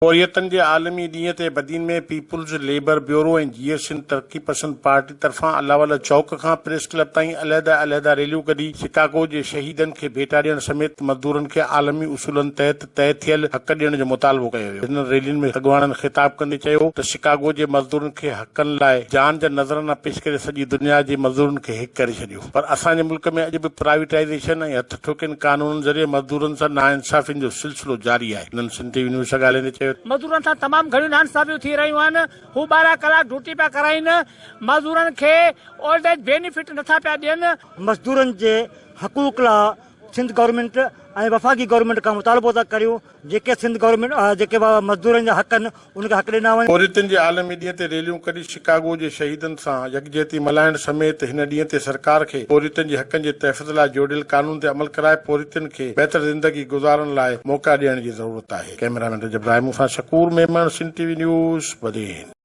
پورهيتن جي عالمي ڏينهن تي بدين ۾ پيپلز ليبر بيورو ۽ جيئي سنڌ ترقي پسند پارٽي طرفان الله والا چوڪ کان پريس ڪلب تائين عليحده عليحده ريليون ڪڍي شڪاگو جي شهيدن کي ڀيٽا ڏيڻ سميت مزدورن کي عالمي اصولن تحت طئي ٿيل حق ڏيڻ جو مطالبو ڪيو ويو. انهن ريلين ۾ اڳواڻن خطاب ڪندي چيو ته شڪاگو جي مزدورن کي حقن لاء جان جا نذرانا پيش ڪري سڄي دنيا جي مزدورن کي هڪ ڪري ڇڏيو. پر اسان جي ملڪ ۾ اڄ به پرائيويٽائيزيشن ۽ هٿ ٺوڪين قانونن ذريعي مزدورن سان ناانصافين جو سلسلو جاري آهي. هنن سنڌ ٽي وي نيوز سان ڳالهائيندي چيو ته. مزدورن سان تمام گهڻيون ناانصافيون ٿي رهيون آهن، هو 12 ڪلاڪ ڊيوٽي پيا ڪرائين، مزدورن کي اولڊ ايج بينيفٽ نٿا پيا ڏين. مزدورن جي حقوق لا سنڌ گورنمينٽ ۽ وفاقي گورنمينٽ کان مطالبو ٿا ڪريون جيڪي سنڌ گورنمينٽ جيڪي مزدورن جا حق آهن ان کي حق ڏنا وڃن. پورهيتن جي عالمي ڏينهن تي ريليون ڪڍي شڪاگو جي شهيدن سان يڪجهتي ملهائڻ سميت هن ڏينهن تي سرڪار کي پورهيتن جي حقن جي تحفظ لاء جوڙيل قانون تي عمل ڪرائي پورهيتن کي بهتر زندگي گذارڻ لاء موقعا ڏيڻ جي ضرورت آهي. ڪئميرا مين رجب راهمون سان Shakoor Memon, Sindh T V news, Badin.